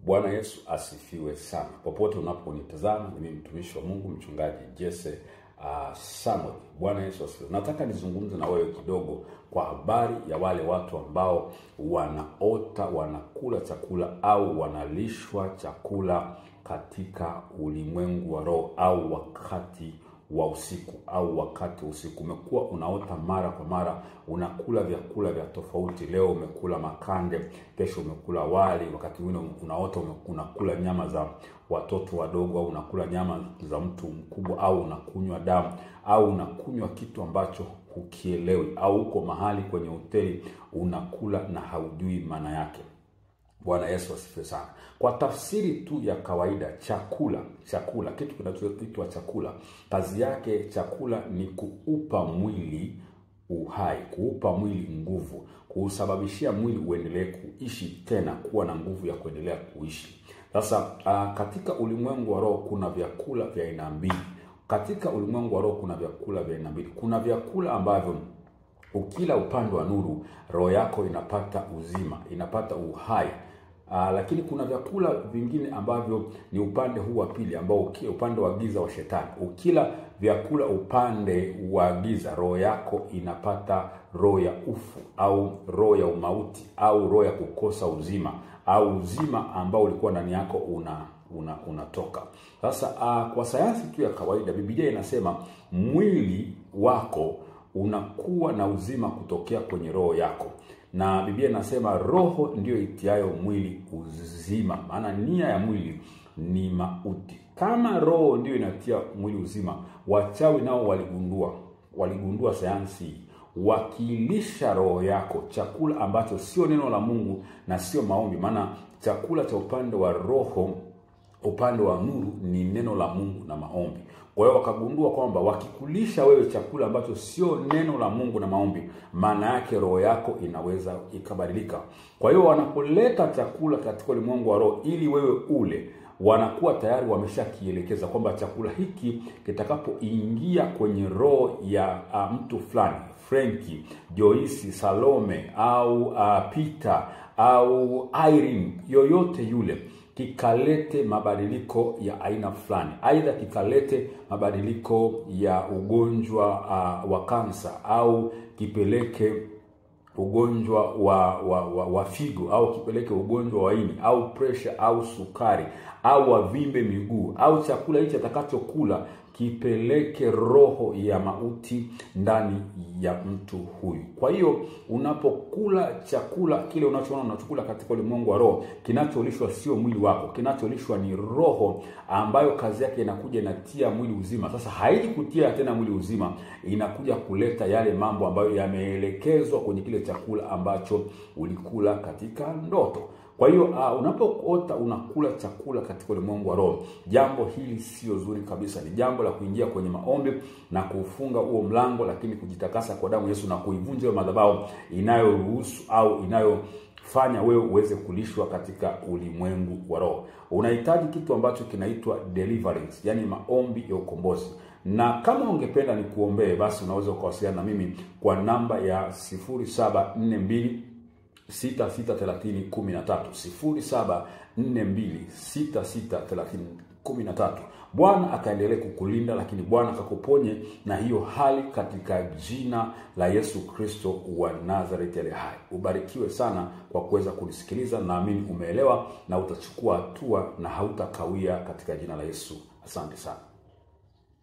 Bwana Yesu asifiwe sana. Popote unaponitazama, ni mimi mtumishi wa Mungu mchungaji Jesse Samuel. Bwana Yesu asifiwe. Nataka nizungumze na wewe kidogo kwa habari ya wale watu ambao wanaota wanakula chakula au wanalishwa chakula katika ulimwengu wa roho au wakati wa usiku au wakati usiku. Umekuwa unaota mara kwa mara, unakula vyakula vya tofauti. Leo umekula makande, kesho umekula wali, wakati mwingine unaota unakula nyama za watoto wadogo au unakula nyama za mtu mkubwa, au unakunywa damu au unakunywa kitu ambacho hukielewi, au uko mahali kwenye hoteli unakula na haujui maana yake. Bwana Yesu asifiwe sana. Kwa tafsiri tu ya kawaida, chakula, kitu kinachoitwa chakula, kazi yake chakula ni kuupa mwili uhai, kuupa mwili nguvu, kuusababishia mwili uendelee kuishi tena, kuwa na nguvu ya kuendelea kuishi. Sasa katika ulimwengu wa roho kuna vyakula vya aina mbili. Katika ulimwengu wa roho kuna vyakula vya aina mbili. Kuna vyakula ambavyo ukila upande wa nuru, roho yako inapata uzima, inapata uhai. Lakini kuna vyakula vingine ambavyo ni upande huu wa pili, ambao upande wa giza wa shetani. Ukila vyakula upande wa giza, roho yako inapata roho ya ufu au roho ya umauti au roho ya kukosa uzima au uzima ambao ulikuwa ndani yako unatoka. Sasa kwa sayansi tu ya kawaida, Biblia inasema mwili wako unakuwa na uzima kutokea kwenye roho yako. Na Biblia inasema roho ndiyo itiayo mwili uzima, maana nia ya mwili ni mauti. Kama roho ndiyo inatia mwili uzima, wachawi nao waligundua sayansi, wakilisha roho yako chakula ambacho sio neno la Mungu na sio maombi, maana chakula cha upande wa roho, upande wa nuru ni neno la Mungu na maombi. Kwa hiyo wakagundua kwamba wakikulisha wewe chakula ambacho sio neno la Mungu na maombi, maana yake roho yako inaweza ikabadilika. Kwa hiyo wanapoleta chakula katika ulimwengu wa roho ili wewe ule, wanakuwa tayari wameshakielekeza kwamba chakula hiki kitakapoingia kwenye roho ya mtu fulani, Franki, Joyce, Salome au Peter au Irene, yoyote yule, kikalete mabadiliko ya aina fulani. Aidha kikalete mabadiliko ya ugonjwa wa kansa, au kipeleke ugonjwa wa figo, au kipeleke ugonjwa wa ini, au pressure, au sukari, au wavimbe miguu, au chakula hichi atakachokula kipeleke roho ya mauti ndani ya mtu huyu. Kwa hiyo unapokula chakula kile unachoona unachukula katika ulimwengu wa roho, kinacholishwa sio mwili wako, kinacholishwa ni roho ambayo kazi yake inakuja inatia mwili uzima. Sasa haiji kutia tena mwili uzima, inakuja kuleta yale mambo ambayo yameelekezwa kwenye kile chakula ambacho ulikula katika ndoto. Kwa hiyo unapoota unakula chakula katika ulimwengu wa roho, jambo hili sio zuri kabisa. Ni jambo la kuingia kwenye maombi na kufunga huo mlango, lakini kujitakasa kwa damu Yesu na kuivunja madhabahu inayoruhusu au inayofanya wewe uweze kulishwa katika ulimwengu wa roho. Unahitaji kitu ambacho kinaitwa deliverance, yani maombi ya ukombozi. Na kama ungependa nikuombee, basi unaweza kuwasiliana na mimi kwa namba ya 0742 6630 13, 0742 6630 13. Bwana akaendelee kukulinda, lakini Bwana akakuponye na hiyo hali katika jina la Yesu Kristo wa Nazareti aliye hai. Ubarikiwe sana kwa kuweza kunisikiliza. Naamini umeelewa na utachukua hatua na hautakawia katika jina la Yesu. Asante sana.